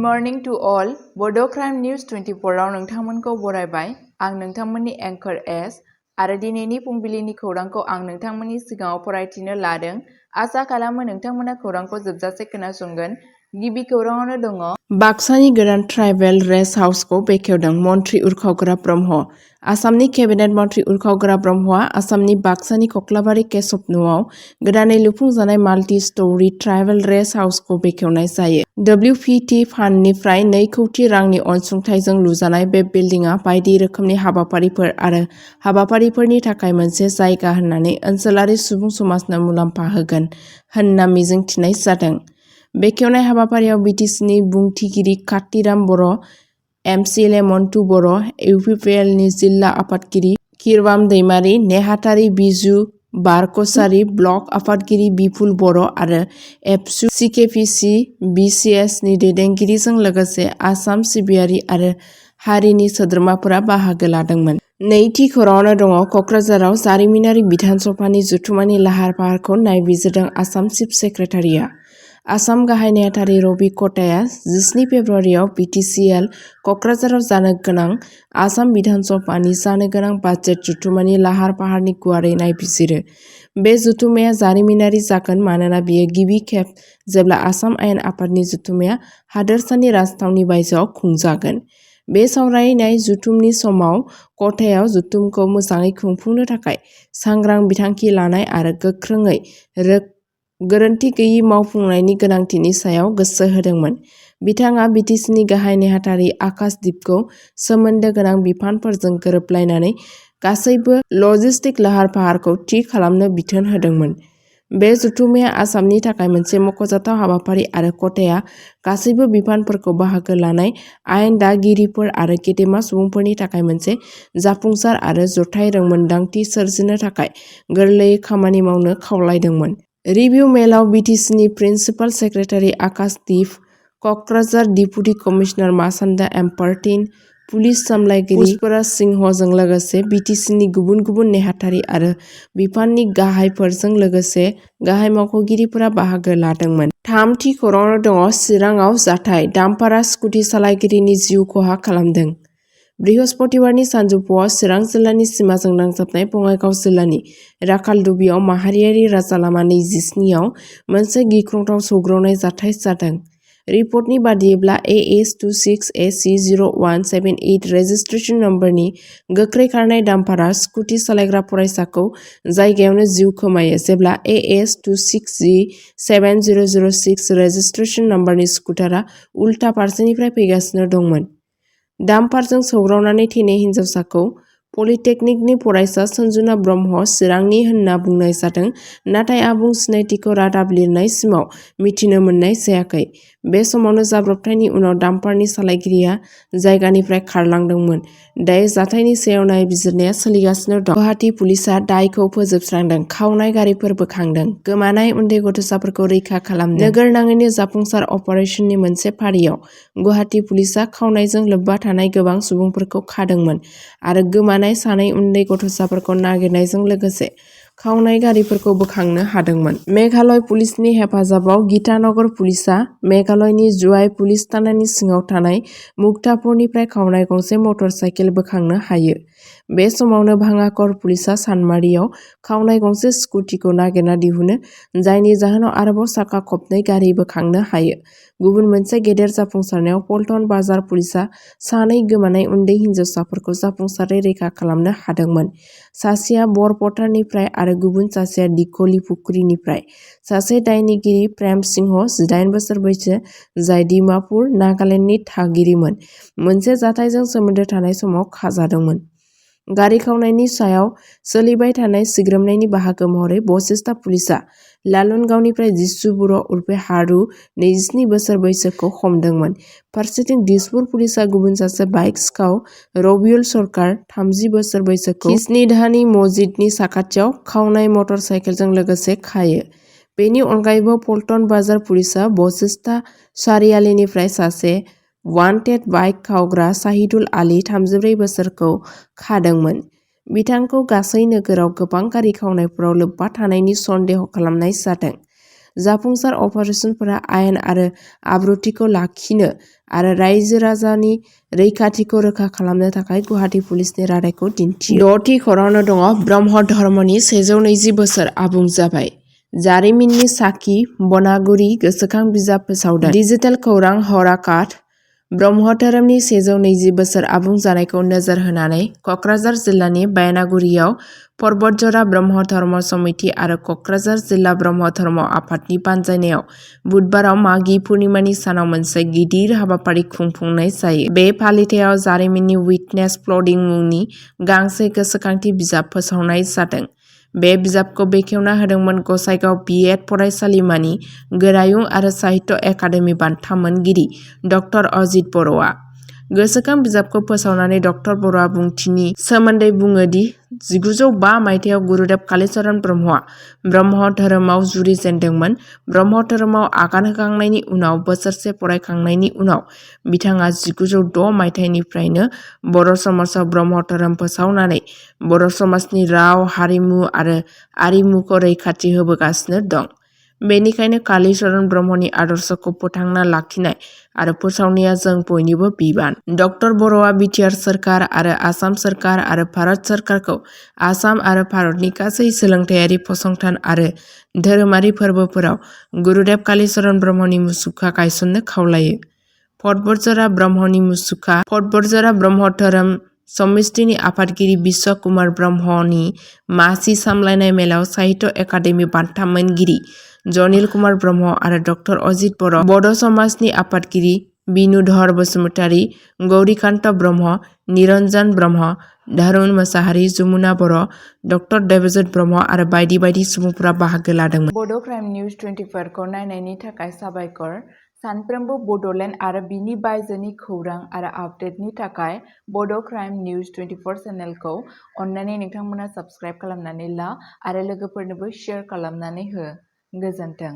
Morning to all बड' crime news 24 आव नोंथांमोनखौ बरायबाय। आं नोंथांमोननि एंकर एस आरो दिनैनि फुंबिलिनि खौरांखौ आं नोंथांमोननि सिगाङाव फरायथिनो लादों। आसा खालामो नोंथांमोना खौरांखौ जोबजासे खोनासंगोन। गिबि खौराङावनो दङ बाक्सानि गोदान ट्राइबेल रेस्ट हाउसखौ बेखेवदों मन्त्रि उरखावग्रा ब्रह्म। आसामनि केबिनेट मन्त्रि उरखावग्रा ब्रह्मआ आसामनि बाक्सानि कक्लाबारि केशब न'आव गोदानै लुफुंजानाय माल्टि स्ट'री ट्राइबेल रेस्ट हाउसखौ बेखेवनाय जायो। WPT फान्डनिफ्राय 2 कौटि रांनि अनसुंथाइजों लुजानाय बे बिल्डिंआ बायदि रोखोमनि हाबाफारिफोर आरो हाबाफारिफोरनि थाखाय मोनसे जायगा होननानै ओनसोलारि सुबुं समाजनो मुलाम्फा होगोन होनना मिजिंथिनाय जादों। बेखेवनाय हाबाफारियाव BTCनि बुंथिगिरि कातिराम बर', MCLA मन्टु बर', UPPLनि जिल्ला आफादगिरि खिरवाम दैमारि, नेहाथारि बिजु बार कछारी, ब्लक आफादगिरि बिपुल बर' आरो एबसु CKPC BCSनि दैदेनगिरिजों लोगोसे आसाम सिबियारि आरो हारिनि सोद्रोमाफोरा बाहागो लादोंमोन। नैथि खौराङावनो दङ क'क्राझाराव जारिमिनारि बिधान सभानि जथुम्मानि लाहार फाहारखौ नायबिजिरदों आसाम चिफ सेक्रेटारिया। आसाम गाहाय नेहाथारि रबि कटाया 17 फेब्रुवारियाव BTCL क'क्राझाराव जानो गोनां आसाम बिधान सभानि जानो गोनां बाजेट जथुम्मानि लाहार फाहारनि गुवारै नायबिजिरो। बे जथुम्माया जारिमिनारि जागोन मानोना बेयो गिबि खेब जेब्ला आसाम आयेन आफादनि जथुम्माया हादोरसानि राजथावनि बायजोआव खुंजागोन। बे सावरायनाय जथुमनि समाव कटायाव जथुमखौ मोजाङै खुंफुंनो थाखाय सांग्रां बिथांखि लानाय आरो गोख्रोङै गोरोन्थि गैयै मावफुंनायनि गोनांथिनि सायाव गोसो होदोंमोन। बिथाङा BTCनि गाहाय नेहाथारि आकाशदीपखौ सोमोन्दो गोनां बिफानफोरजों गोरोबलायनानै गासैबो लजिस्टिक लाहार फाहारखौ थि खालामनो बिथोन होदोंमोन। बे जथुम्माया आसामनि थाखाय मोनसे मख'जाथाव हाबाफारि आरो कटाया गासैबो बिफानफोरखौ बाहागो लानाय आयेन दागिरिफोर आरो गेदेमा सुबुंफोरनि थाखाय मोनसे जाफुंसार आरो जथाय रोंमोन्दांथि सोरजिनो थाखाय गोरलैयै खामानि मावनो खावलायदोंमोन। रिभिउ मेलआव BTCनि प्रिन्सिपाल सेक्रेटारि आकाशदीप, क'क्राझार डिपुटि कमिशनार मासान्दा एम्पार्टिन, पुलिस सामलायगिरि पुष्पराज सिंहजों लोगोसे BTCनि गुबुन गुबुन नेहाथारि आरो बिफाननि गाहायफोरजों लोगोसे गाहाय मावख'गिरिफोरा बाहागो लादोंमोन। थामथि खौराङाव दङ चिराङाव जाथाय डाम्पारआ स्कुटि सालायगिरिनि जिउ खहा खालामदों। बृहस्पतिबारनि सानजौफुआव चिरां जिल्लानि सिमाजों नांजाबनाय बङाइगाव जिल्लानि राखालदुबियाव माहारियारि राजा लामा 27 आव मोनसे गिख्रंथाव सौग्रावनाय जाथाय जादों। रिपर्टनि बादियैब्ला AS26AC0178 रेजिस्ट्रेशन नम्बरनि गोख्रै खारनाय डाम्पारआ स्कुटि सालायग्रा फरायसाखौ जायगायावनो जिउ खोमायो जेब्ला AS26G7006 रेजिस्ट्रेशन नम्बरनि स्कुटारआ उल्था फारसेनिफ्राय फैगासिनो दंमोन। डाम्पारजों सौग्रावनानै थैनाय हिन्जावसाखौ पलिटेकनिकनि फरायसा सन्जुना ब्रह्म चिरांनि होनना बुंनाय जादों, नाथाय आबुं सिनायथिखौ रादाब लिरनाय सिमाव मिथिनो मोननाय जायाखै। बे समावनो जाब्रबथायनि उनाव डाम्पारनि सालायगिरिया जायगानिफ्राय खारलांदोंमोन। दायो जाथायनि सायाव नायबिजिरनाया सोलिगासिनो दं। गुवाहाटी पुलिसआ दायखौ फोजोबस्रांदों, खावनाय गारिफोर बोखांदों, गोमानाय उन्दै गथ'साफोरखौ रैखा खालामदों। नोगोर नाङैनो जाफुंसार अपारेशननि मोनसे फारियाव गुवाहाटी पुलिसआ खावनायजों लोब्बा थानाय गोबां सुबुंफोरखौ खादोंमोन आरो गोमानाय सानै उन्दै गथ'साफोरखौ नागिरनायजों लोगोसे खावनाय गारिफोरखौ बोखांनो हादोंमोन। मेघालय पुलिसनि हेफाजाबाव गीतानगर पुलिसआ मेघालयनि जुवाई पुलिस थानानि सिङाव थानाय मुक्तापुरनिफ्राय खावनाय गंसे मटर साइकेल बोखांनो हायो। बे समावनो भांगाघर पुलिसआ सानमारियाव खावनाय गंसे स्कुटिखौ नागिरना दिहुनो, जायनि जाहोनाव आरोबाव साखा खबनै गारि बोखांनो हायो। गुबुन मोनसे गेदेर जाफुंसारनायाव पल्टन बाजार पुलिसआ सानै गोमानाय उन्दै हिन्जावसाफोरखौ जाफुंसारै रैखा खालामनो हादोंमोन। सासेया बरपटारनिफ्राय आरो गुबुन सासेया दिघलिपुखुरीनिफ्राय। सासे दायनिगिरि प्रेम सिंह, 18 बोसोर बैसो, जाय डिमापुर, नागालेन्डनि थागिरिमोन, मोनसे जाथायजों सोमोन्दो थानाय समाव खाजादोंमोन। गारि खावनायनि सायाव सोलिबाय थानाय सिग्रोमनायनि बाहागो महरै बशिष्टा पुलिसआ लालुनगावनिफ्राय जिसु बर' उर्फे हारू, 27 बोसोर बैसोखौ हमदोंमोन। फारसेथिं दिसपुर पुलिसआ गुबुन सासे बाइक सिखाव रबिउल सरकार, 30 बोसोर बैसोखौ खिसनिधानी मस्जिदनि साखाथियाव खावनाय मटर साइकेलजों लोगोसे खायो। बेनि अनगायैबो पल्टन बाजार पुलिसआ बशिष्टा सारियालिनिफ्राय सासे वान्टेड बाइक खावग्रा शाहिदुल आली, 34 बोसोरखौ खादोंमोन। बिथांखौ गासै नोगोराव गोबां गारि खावनायफोराव लोब्बा थानायनि सन्देह खालामनाय जादों। जाफुंसार अपारेसनफोरा आयेन आरो आब्रुथिखौ लाखिनो आरो रायजो राजानि रैखाथिखौ रोखा खालामनो थाखाय गुवाहाटी पुलिसनि रादायखौ दिन्थियो। द'थि खरावनो दङ ब्रह्म धर्मनि 120 बोसोर आबुं जाबाय। जारिमिननि साखि बनागुरि गोसोखां बिजाब फोसावदों। डिजिटेल खौरां हराकात ब्रह्म धोरोमनि 120 बोसोर आबुं जानायखौ नोजोर होनानै कक्राझार जिल्लानि बायनागुरियाव पर्बतजरा ब्रह्म धर्म समिति आरो कक्राझार जिल्ला ब्रह्म धर्म आफादनि बानजायनायाव बुधबाराव माघी पुर्णिमानि सानाव मोनसे गिदिर हाबाफारि खुंफुंनाय जायो। बे फालिथायाव जारिमिननि विटनेस फ्लडिं मुंनि गांसे गोसोखांथि बिजाब फोसावनाय जादों। बे बिजाबखौ बेखेवना होदोंमोन गसाइगाव बि.एड. फरायसालिमानि गोरायुं आरो साहित्य एकाडेमि बान्था मोनगिरि ड. अजित बर'आ। गोसोखां बिजाबखौ फोसावनानै ड. बर'आ बुंथिनि सोमोन्दै बुङो दि 1905 मायथाइयाव गुरुदेव कालीचरण ब्रह्मआ ब्रह्म धोरोमाव जुरिजेनदोंमोन। ब्रह्म धोरोमाव आगान होखांनायनि उनाव बोसोरसे फरायखांनायनि उनाव बिथाङा 1906 मायथाइनिफ्रायनो बर' समाजाव ब्रह्म धोरोम फोसावनानै बर' समाजनि राव, हारिमु आरो आरिमुखौ रैखाथि होबोगासिनो दं। बेनिखायनो कालीचरण ब्रह्मनि आदर्शखौ फोथांना लाखिनाय आरो फोसावनाया जों बयनिबो बिबान। ड. बर'आ बिटिआर सोरखार आरो आसाम सोरखार आरो भारत सोरखारखौ आसाम आरो भारतनि गासै सोलोंथायारि फसंथान आरो धोरोमारि फोरबोफोराव गुरुदेव कालीचरण ब्रह्मनि मुसुखा गायसननो खावलायो। पर्बतजरा ब्रह्मनि मुसुखा पर्बतजरा ब्रह्म धोरोम समितिनि आफादगिरि बिश्व कुमार ब्रह्मनि मासि सामलायनाय मेलाव साहित्य एकाडेमि बान्था मोनगिरि जनिल कुमार ब्रह्म आरो ड. अजित बर', बड' समाजनि आफादगिरि बिनुधर बसुमतारी, गौरीकान्त ब्रह्म, निरन्जन ब्रह्म, धारुन मोसाहारि, जमुना बर', ड. देबजित ब्रह्म आरो बायदि बायदि सुबुंफोरा बाहागो लादोंमोन। बड' क्राइम निउज 24 खौ नायनायनि थाखाय साबायखर। सानफ्रोमबो बड'लेण्ड आरो बिनि बायजोनि खौरां आरो आपडेटनि थाखाय बड' क्राइम निउज 24 चेनेलखौ अन्नानै नोंथांमोना साबस्क्राइब खालामनानै ला आरो लोगोफोरनोबो शेयार खालामनानै हो। गोजोन्थों।